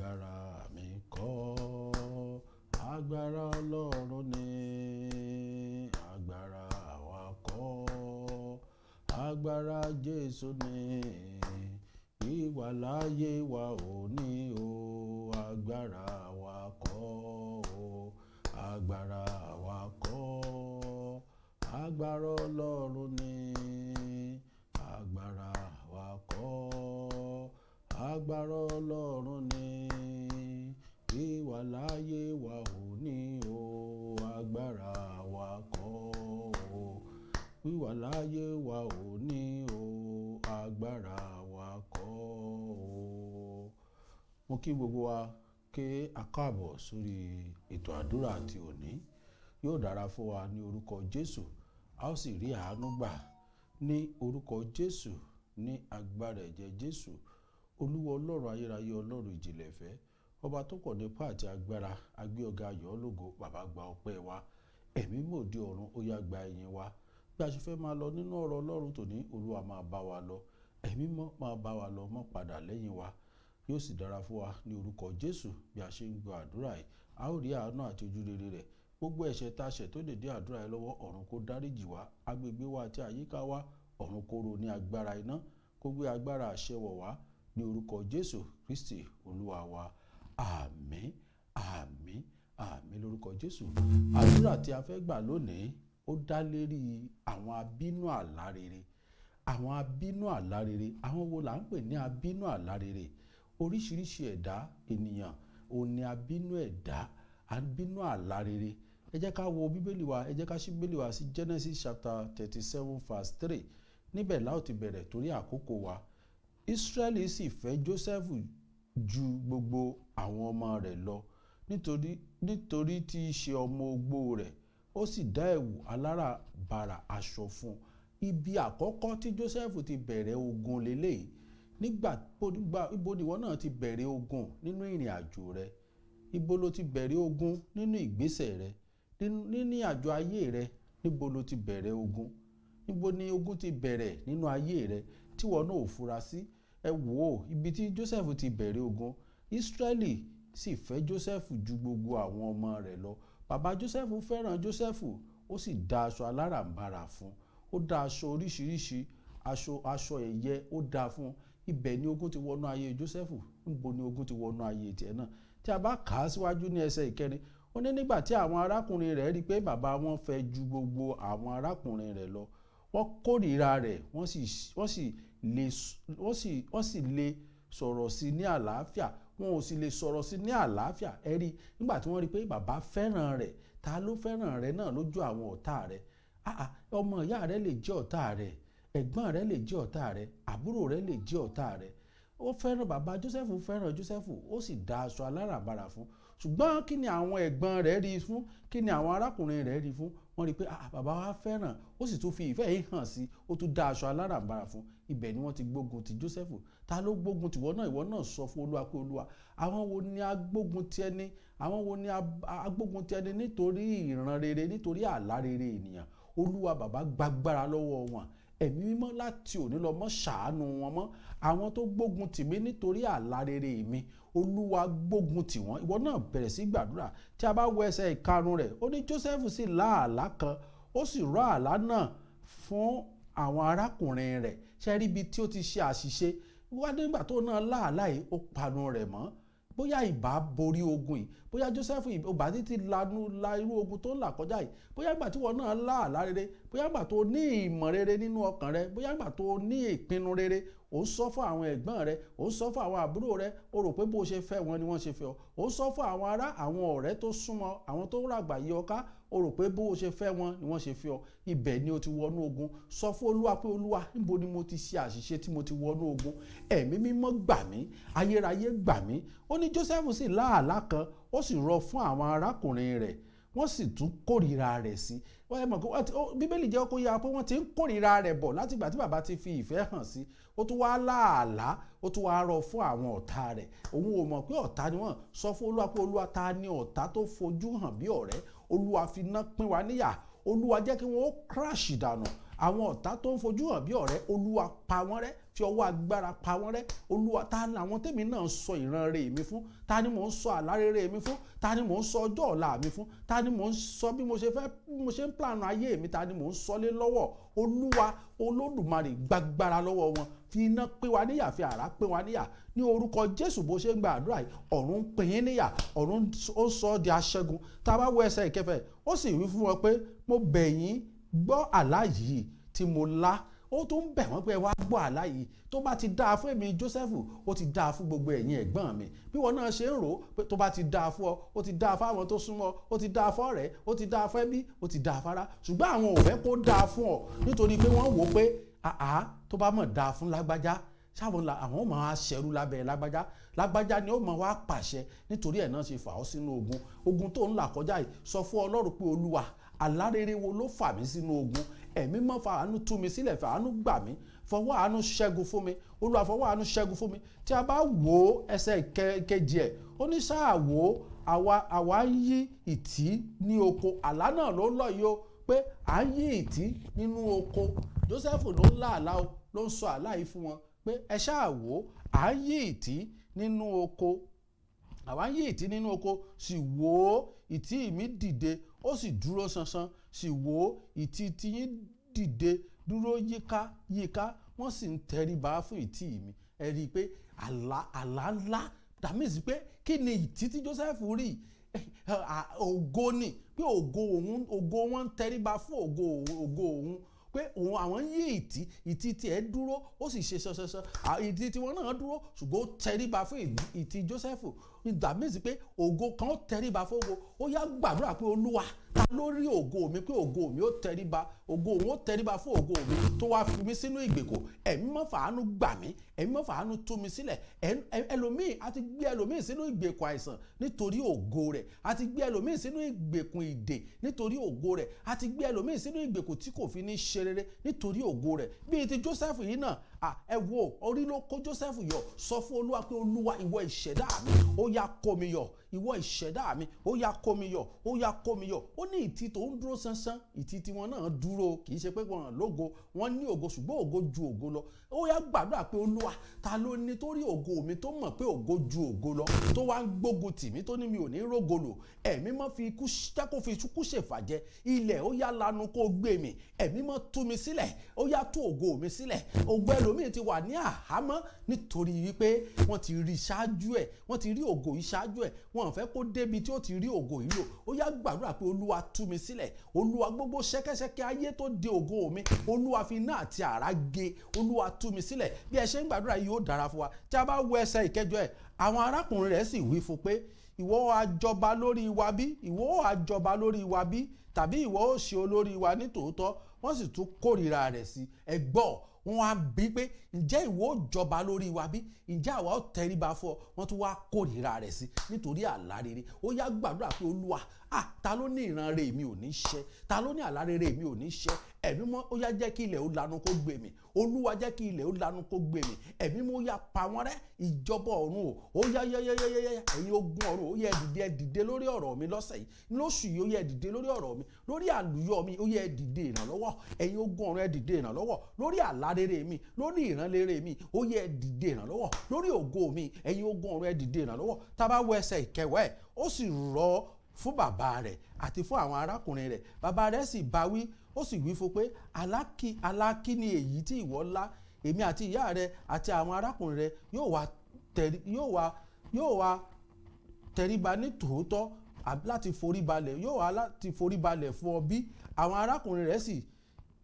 Agbára mi kọ́, agbára Ọlọ́run ni. Agbára àwa kọ́, agbára Jésù ni. Wíwà láyé wa ò ní o, agbára wa kọ́ o, agbára wa kọ́, agbára Ọlọ́run ni. Agbára wa kọ́, agbára Ọlọ́run ni. Wíwà láyé wa ò ní o, agbára wa kọ́ o. Wíwà láyé wa ò ní o, agbára wa kọ́ o. Mo kí gbogbo wa ké a káàbọ̀ sórí ètò àdúrà ti òní. Yóò dára fún wa ní orúkọ Jésù. A ó sì rí àánú gbà ní orúkọ Jésù, ní agbára ẹ̀jẹ̀ Jésù. Olúwa Ọlọ́run ayérayé, Ọlọ́run ìjìnlẹ̀ ìfẹ́, ọba tó pọ̀ nípa àti agbára, agbé ọ̀gá ayọ̀ ológo, bàbá gba ọpẹ́ wa. Ẹ̀mí mòde ọ̀run, ó yá gba ìyìn wa. Bí a ṣe fẹ́ máa lọ nínú ọ̀rọ̀ Ọlọ́run tòní, Olúwa máa bá wa lọ. Ẹ̀mí mọ́ máa bá wa lọ, mọ́ padà lẹ́yìn wa. Yóò sì dára fún wa ní orúkọ Jésù. Bí a ṣe ń gba àdúrà yìí, a ó rí àánú àti ojúrere rẹ̀. Gbogbo ẹ̀ṣẹ̀ tá a ṣẹ̀ tó lè dé àdúrà yìí lọ́wọ́, ọ̀run kó dáríjì wá. Agbègbè wa àti àyíká wa, ọ̀run kó ro ní agbára iná, kó gbé agbára àṣẹ wọ̀ wá ní orúkọ Jésù Kristi Olúwa wa. Àmín, àmín, àmín lórúkọ Jésù. Àdúrà tí a fẹ́ gbà lónìí ó dá lérí àwọn abínú àlá rere. Àwọn abínú àlá rere, àwọn wo là ń pè ní abínú àlá rere? Oríṣiríṣi ẹ̀dá ènìyàn ò ní abínú ẹ̀dá, abínú àlá rere. Ẹ jẹ́ ká wo Bíbélì wa, ẹ jẹ́ ká ṣí Bíbélì wa sí Genesis chapter 37 verse 3. Níbẹ̀ la ó ti bẹ̀rẹ̀ torí àkókò wa. Israẹli sì fẹ́ Jósẹ́fù ju gbogbo àwọn ọmọ rẹ̀ lọ, nítorí tí í ṣe ọmọ ogbó rẹ̀, ó sì dá ẹ̀wù aláràbarà aṣọ fún un. Ibi àkọ́kọ́ tí Jósẹ́fù ti bẹ̀rẹ̀ ogun leléyìí. Nígbà ibo ni ìwọ náà ti bẹ̀rẹ̀ ogun nínú ìrìn àjò rẹ? Ibo lo ti bẹ̀rẹ̀ ogun nínú ìgbésẹ̀ rẹ? Nínú àjò ayé rẹ, níbo lo ti bẹ̀rẹ̀ ogun? Níbo ni ogun ti bẹ̀rẹ̀ nínú ayé rẹ tí ìwọ náà ò fura sí? Ẹ wò ó, ibi tí Jósẹ́fù ti bẹ̀rẹ̀ ogun. Israẹli sì fẹ́ Jósẹ́fù ju gbogbo àwọn ọmọ rẹ̀ lọ. Bàbá Jósẹ́fù fẹ́ràn Jósẹ́fù, ó sì dá aṣọ aláràbarà fún un. Ó dá aṣọ oríṣiríṣi, aṣọ ẹ̀yẹ ó dá fún un. Ibẹ̀ ni ogun ti wọnú ayé Jósẹ́fù. Níbo ni ogun ti wọnú ayé tiẹ̀ náà? Tí a bá kà á síwájú ní ẹsẹ̀ ìkẹrin, ó ní nígbà tí àwọn arákùnrin rẹ̀ rí pé bàbá wọn fẹ́ ju gbogbo àwọn arákùnrin rẹ̀ lọ, wọ́n kórìíra rẹ̀, wọ́n sì lè sọ̀rọ̀ sí ní àlàáfíà. Wọn ò sì lè sọ̀rọ̀ sí ní àlàáfíà. Ẹ rí, nígbà tí wọ́n rí pé bàbá fẹ́ràn rẹ̀, ta ló fẹ́ràn rẹ̀ náà lójú àwọn ọ̀tá rẹ̀? Àà, ọmọ ìyá rẹ̀ lè jẹ́ ọ̀tá rẹ̀, ẹ̀gbọ́n rẹ̀ lè jẹ́ ọ̀tá rẹ̀, àbúrò rẹ̀ lè jẹ́ ọ̀tá rẹ̀. Ó fẹ́ràn bàbá Jósẹ́fù, fẹ́ràn Jósẹ́fù, ó sì dá aṣọ aláràbarà fún. Ṣùgbọ́n kí ni àwọn ẹ̀gbọ́n rẹ̀ rí fún? Kí ni àwọn arákùnrin rẹ̀ rí fún? Wọ́n rí pé bàbá wa fẹ́ràn, ó sì tún fi ìfẹ́ yìí hàn sí, ó tún dá aṣọ aláràbarà fún. Ibẹ̀ ni wọ́n ti gbógun ti Jósẹ́fù. Ta ló gbógun ti ìwọ náà? Ìwọ náà sọ fún Olúwa pé Olúwa, àwọn wo ni agbógun ti ẹni? Àwọn wo ni agbógun ti ẹni nítorí ìran rere, nítorí àlá rere ènìyàn? Olúwa bàbá gbàgbára lọ́wọ́ wọn. Ẹ̀mí mímọ́ láti òní lọ mọ́ ṣàánú wọn mọ́. Àwọn tó gbógun tì mí nítorí àlá rere mi, Olúwa gbógun tì wọ́n. Ìwọ náà bẹ̀rẹ̀ sí gbàdúrà. Tí a bá wo ẹsẹ̀ ìkarùn rẹ̀, ó ní Jósẹ́fù sì lá àlá kan, ó sì rọ́ àlá náà fún àwọn arákùnrin rẹ̀. Ṣé rí ibi tí ó ti ṣe àṣìṣe? Wá nígbà tó náà lá àlá yìí, ó panu rẹ̀ mọ́. Bóyá ìbá borí ogun yìí, bóyá Jósẹ́fù ìbá títí lanu la irú ogun tó ń là kọjá yìí, bóyá ìgbà tí wọ́n náà lá àlá rere, bóyá ìgbà tó ní ìmọ̀ rere nínú ọkàn rẹ, bóyá ìgbà tó ní ìpinnu rere, ò ń sọ fún àwọn ẹ̀gbọ́n rẹ, ò ń sọ fún àwọn àbúrò rẹ, o rò pé bó ṣe fẹ́ wọn ni wọ́n ṣe fẹ́ ọ, ò ń sọ fún àwọn ará, àwọn ọ̀rẹ́ tó súnmọ́, àwọn tó ràgbà yí ọ ká, o rò pé bó ṣe fẹ́ wọn ni wọ́n ṣe fẹ́ ọ. Ibẹ̀ ni o ti wọnú ogun. Sọ fún Olúwa pé Olúwa, níbo ni mo ti ṣe àṣìṣe tí mo ti wọnú ogun? Ẹ̀mí mímọ́ gbà mí, ayérayé gbà mí. Ó ní Jósẹ́fù sì lá àlá kan, ó sì rọ fún àwọn arákùnrin rẹ̀, wọ́n sì tún kórìíra rẹ̀ sí. Wọ́n mọ̀ pé Bíbélì jẹ́ kó yá pé wọ́n ti ń kórìíra rẹ̀ bọ̀ láti ìgbà tí bàbá ti fi ìfẹ́ hàn sí. Ó tún wá láàlá, ó tún wá rọ fún àwọn ọ̀tá rẹ̀. Òun ò mọ̀ pé ọ̀tá ni wọ́n. Sọ fún Olúwa pé Olúwa, ta ni ọ̀tá tó fojú hàn bí ọ̀rẹ́? Olúwa fi iná pín wa níyà. Olúwa jẹ́ kí wọ́n ó crash dànù. Àwọn ọ̀tá tó ń fojú hàn bí ọ̀rẹ́, Olúwa pa wọ́n rẹ́, fi ọwọ́ agbára pa wọ́n rẹ́. Olúwa, ta ni àwọn tèmi náà sọ ìran rere mi fún? Ta ni mò ń sọ àlá rere mi fún? Ta ni mò ń sọ ọjọ́ ọ̀la mi fún? Ta ni mò ń sọ bí mo ṣe fẹ́, bí mo ṣe ń plan ayé mi? Ta ni mò ń sọ lé lọ́wọ́? Olúwa Olódùmarè, gbàgbára lọ́wọ́ wọn, fi iná pín wa níyà, fi àrá pín wa níyà ní orúkọ Jésù. Bó ṣe ń gba àdúrà yìí, ọ̀run ń pín yín níyà, ọ̀run ó sọ ọ́ di aṣẹ́gun. Tá a bá wo ẹsẹ̀ ìkẹfẹ̀, ó sì wí fún wọn pé, mo bẹ̀ yín, gbọ́ àlá yìí tí mo lá. Ó tún ń bẹ̀ wọ́n pé ẹ wá gbọ́ àlá yìí. Tó bá ti dáa fún èmi Jósẹ́fù, ó ti dáa fún gbogbo ẹ̀yin ẹ̀gbọ́n mi. Bí wọn náà ṣe ń rò ó pé tó bá ti dáa fún ọ, ó ti dáa fáwọn tó súnmọ́, ó ti dáa fọ́rẹ̀ẹ́, ó ti dáa fẹ́bí, ó ti dáa fárá. Ṣùgbọ́n àwọn ò fẹ́ kó dáa fún ọ, nítorí pé wọ́n wò ó pé àá, tó bá mọ̀ dáa fún lágbájá, sáwọn àwọn ò máa ṣẹrú lábẹ́ lágbájá, lágbájá ni ó máa wá pàṣẹ. Nítorí ẹ̀ náà ṣe fà ọ́ sínú ogun. Ogun tó ń là kọjá yìí, sọ fún Ọlọ́run pé, Olúwa, àlá rere wo ló fà mí sínú ogun? Ẹ̀mí mọ́, fàánú tú mi sílẹ̀, fàánú gbà mí, fọwọ́ àánú ṣẹ́gun fún mi. Olúwa, fọwọ́ àánú ṣẹ́gun fún mi. Tí a bá wò ó, ẹsẹ̀ kejì ẹ̀, ó ní, sáà wò ó, àwa ń yí ìtí ní oko. Àlá náà ló ń lọ yìí o, pé à ń yí ìtí nínú oko. Jósẹ́fù ló ń lá àlá o, ló ń sọ àlá yìí fún wọn pé ẹ ṣáà wò ó, à ń yí ìtí nínú oko, àwa ń yí ìtí nínú oko. Sì wò ó, ìtí mi dìde, ó sì dúró ṣánṣán. Sì wò ó, ìtí tiyín dìde dúró yíká yíká, wọ́n sì ń tẹríba fún ìtí mi. Ẹ rí i pé àlá ńlá. That means pé kí ni ìtí tí Joseph rí? Ògo ni, pé ògo òun, ògo wọn ń tẹríba fún ògo òun, pé òun, àwọn ń yí ìtí, ìtí tiẹ̀ dúró, ó sì ṣe ṣanṣanṣan. Ìtí tiwọn náà dúró, ṣùgbọ́n ó tẹríba fún ìtí Joseph. That means pé ògo kan ó tẹríba fún ògo. Ó yá, gbàdúrà pé, Olúwa, ta ló rí ògo mi pé ògo mi ó tẹríba, ògo òun ó tẹríba fún ògo mi, tó wá fi mí sínú ìgbèkùn? Ẹ̀mí mọ́, fàánú gbà mí. Ẹ̀mí mọ́, fàánú tú mi sílẹ̀. Ẹlòmíì, a ti gbé ẹlòmíì sínú ìgbèkùn àìsàn nítorí ògo rẹ̀. A ti gbé ẹlòmíì sínú ìgbèkùn ìdè nítorí ògo rẹ̀. A ti gbé ẹlòmíì sínú ìgbèkùn tí kò fi ní ṣe rere nítorí ògo rẹ̀, bíi ti Joseph yìí náà. Ẹ wo, orí ló kó Joseph yọ. Sọ fún Olúwa pé, Olúwa, ìwọ ìṣẹ̀dá mi, ó yá kó mi yọ. Ìwọ ìṣẹ̀dá mi, ó yá kó mi yọ, ó yá kó mi yọ. Ó ní ìtì tó ń dúró ṣánṣán, ìtì tiwọn náà dúró. Kì í ṣe pé wọn lógo, wọn ní ògo, ṣùgbọ́n ògo ju ògo lọ. Ó yá, gbàdúrà pé, Olúwa, ta ló ní tó rí ògo mi, tó mọ̀ pé ògo ju ògo lọ, tó wá ń gbógun tì mí, tó ní mi ò ní rógo lò? Ẹ̀mí mọ́, fi ikú jẹ́ kó fi ikú ṣèfàjẹ́. Ilẹ̀, ó yá lanu kó gbé mi. Ẹ̀mí mọ́, tú mi sílẹ̀. Ó yá, tú ògo mi sílẹ̀. Ògo ẹlòmíì ti wà ní àhámọ́ nítorí wípé wọ́n ti rí ṣáájú ẹ̀, wọ́n ti rí ògo yìí ṣáájú ẹ̀, wọ́n fẹ́ kó débi tí ó ti rí ògo yìí lò. Ó yá, gbàdúrà pé, Olúwa, tú mi sílẹ̀. Olúwa, gbogbo ṣẹ́kẹ́ṣẹkẹ̀ ayé tó de ògo mi, Olúwa, fi iná àti àrá gé. Olúwa, tú mi sílẹ̀. Bí ẹ ṣe ń gbàdúrà yìí, yóò dára fún wa. Tí a bá wo ẹsẹ̀ ìkẹjọ ẹ̀, àwọn arákùnrin rẹ̀ sì wí fún pé, ìwọ á jọba lórí wa bí? Ìwọ á jọba lórí wa bí? Tàbí ìwọ ó ṣe olórí wa ní tòótọ́? Wọ́n sì tún kórìíra rẹ̀ sí. Ẹ gbọ́, wọ́n á bí pé, ǹjẹ́ ìwọ ó jọba lórí wa bí? Ǹjẹ́ àwa ó tẹríba fún ọ? Wọ́n tún wá kórìíra rẹ̀ sí nítorí àlá rere. Ó yá, gbàdúrà pé, Olúwa, ta ló ní ìran rere mi ò ní ṣẹ? Ta ló ní àlá rere mi ò ní ṣẹ? Ẹ̀mí mọ́, ó yá, jẹ́ kí ilẹ̀ ó lanu kó gbé mi. Olúwa, jẹ́ kí ilẹ̀ ó lanu kó gbé mi. Ẹ̀mí mọ́, ó yá, pa wọ́n rẹ́. Ìjọba ọ̀run o, ó yá yá yá yá yá yá, ẹ̀yin ogun ọ̀run, ó yá, ẹ dìde, ẹ dìde lórí ọ̀rọ̀ mi lọ́sẹ̀ yìí, lóṣù yìí. Ó yá, ẹ dìde lórí ọ̀rọ̀ mi, lórí àlùyọ mi. Ó yá, ẹ dìde ìrànlọ́wọ́. Ẹ̀yin ogun ọ̀run, ẹ dìde ìrànlọ́wọ́ lórí àlá rere mi, lórí ìran rere mi. Ó yá, ẹ dìde ìrànlọ́wọ́ lórí ògo mi. Ẹ̀yin ogun ọ̀run, ẹ dìde ìrànlọ́wọ́. Tá a bá wo ẹsẹ̀ ìkẹwàá ẹ̀, ó sì rọ̀ fún bàbá rẹ̀ àti fún àwọn arákùnrin rẹ̀. Bàbá rẹ̀ sì bá wí, ó sì wí fún pé, àlá kí ni èyí tí ìwọ lá? Èmi àti ìyá rẹ àti àwọn arákùnrin rẹ yóò wá tẹríba ní tòótọ́ láti forí balẹ̀, yóò wá láti forí balẹ̀ fún ọ bí? Àwọn arákùnrin rẹ̀ sì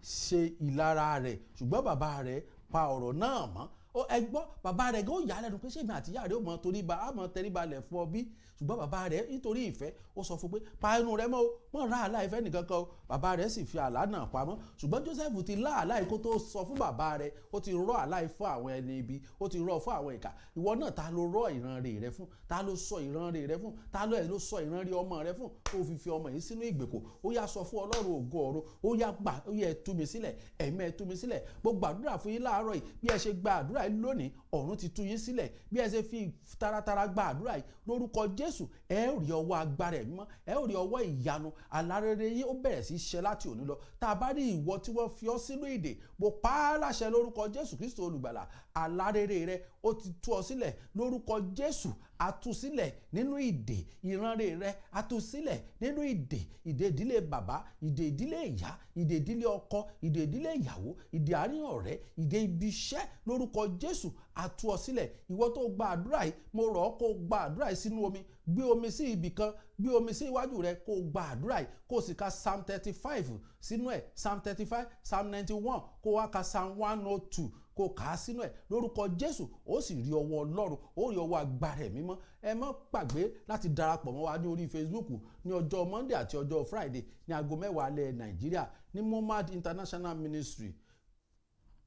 ṣe ìlara rẹ̀, ṣùgbọ́n bàbá rẹ̀ pa ọ̀rọ̀ náà mọ́. Ó ẹ gbọ́, bàbá rẹ̀ gan ó yà á lẹ́nu pé, ṣé èmi àti ìyá rẹ̀ ó mọ torí ba á mọ tẹríba lẹ̀ fún ọ bí? Ṣùgbọ́n bàbá rẹ̀, nítorí ìfẹ́, ó sọ fún pé, pa inú rẹ mọ́ o, mọ́ ra àlá ìfẹ́ nìkan kan o. Bàbá rẹ̀ sì fi àlá náà pamọ́, ṣùgbọ́n Joseph ti lá àlá yìí kó tó sọ fún bàbá rẹ̀. Ó ti rọ́ àlá yìí fún àwọn ẹni ibi, ó ti rọ́ fún àwọn ìkà. Ìwọ náà, ta ló rọ́ ìran rẹ̀ fún? Ta ló sọ ìran rẹ̀ fún? Ta ló ẹ̀ ló sọ ìran rẹ̀ ọmọ rẹ fún tó fi ọmọ yìí sínú ìgbèkùn? Ó yá, sọ fún Ọlọ́run ògo ọ̀run, ó yá gbà, ó yá, ẹ tú mi sílẹ̀. Ẹ̀mí, ẹ tú mi sílẹ̀. Mo gbàdúrà fún yín láàárọ̀ yìí, bí ẹ ṣe gba àdúrà. yìí lónìí, ọ̀run ti tú yín sílẹ̀. Bí ẹ ṣe fi taratara gba àdúrà yìí lórúkọ Jésù, ẹ ó rí ọwọ́ agbára Ẹ̀mí Mímọ́, ẹ ó rí ọwọ́ ìyanu. Àlá rere yín ó bẹ̀rẹ̀ sí í ṣẹ láti òní lọ. Tá a bá rí ìwọ tí wọ́n fi ọ́ sínú ìdè, mo pa á láṣẹ lórúkọ Jésù Kristo Olùgbàlà, àlá rere rẹ, ó ti tú ọ sílẹ̀ lórúkọ Jésù. A tú sílẹ̀ nínú ìdè. Ìran rẹ, a tú sílẹ̀ nínú ìdè, ìdè ìdílé bàbá, ìdè ìdílé ìyá, ìdè ìdílé ọkọ, ìdè ìdílé ìyàwó, ìdè àárín ọ̀rẹ́, ìdè ibi iṣẹ́. Lórúkọ Jésù, a tú ọ sílẹ̀. Ìwọ tó gba àdúrà yìí, mo rọ̀ ọ́ kó gba àdúrà yìí sínú omi. Gbé omi sí ibì kan, gbé omi sí iwájú rẹ, kó gba àdúrà yìí, kó o sì ka Psalm 35 sínú ẹ̀, Psalm 35, Psalm 91, kó wá ka Psalm 102, kó kà á sínú ẹ̀. Lórúkọ Jésù, ó sì rí ọwọ́ Ọlọ́run, ó rí ọwọ́ agbára Ẹ̀mí Mímọ́. Ẹ má gbàgbé láti darapọ̀ mọ́ wa ní orí Facebook ní ọjọ́ Monday àti ọjọ́ Friday ní aago 10 alẹ́ Nàìjíríà ní Momad International Ministry,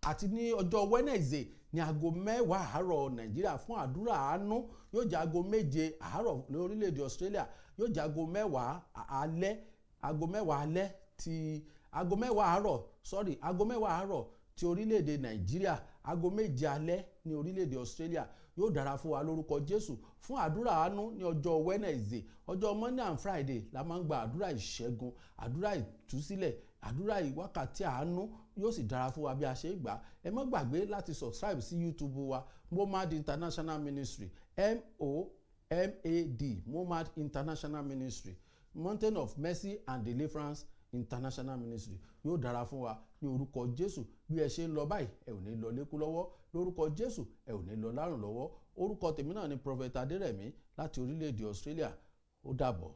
àti ní ọjọ́ Wednesday ní aago 10 àárọ̀ Nàìjíríà fún àdúrà àánú. Yóò jẹ́ aago 7 àárọ̀ ní orílẹ̀-èdè Australia, yóò jẹ́ aago 10 alẹ́, aago 10 alẹ́ ti, aago 10 àárọ̀, sorry, aago 10 àárọ̀ ti orílẹ̀-èdè Nàìjíríà, aago 7 alẹ́ ní orílẹ̀-èdè Australia. Yóò dára fún wa lórúkọ Jésù. Fún àdúrà àánú ní ọjọ́ Wednesday, ọjọ́ Monday and Friday la máa ń gba àdúrà ìṣẹ́gun, àdúrà ìtúsílẹ̀, àdúrà ìwákàtí àánú. Yóò sì dára fún wa bí a ṣe ń gbà. Ẹ má gbàgbé láti subscribe sí YouTube wa, Momad International Ministry, MOMAD, Momad International Ministry, Mountain of Mercy and Deliverance International Ministry. Yóò dára fún wa ní orúkọ Jésù. Bí ẹ ṣe ń lọ báyìí, ẹ ò ní lọ lékú lọ́wọ́ lórúkọ Jésù, ẹ ò ní lọ lárùn lọ́wọ́. Orúkọ tèmi náà ni Prophet Adérẹ̀mí láti orílẹ̀-èdè Australia. Ó dàbọ̀.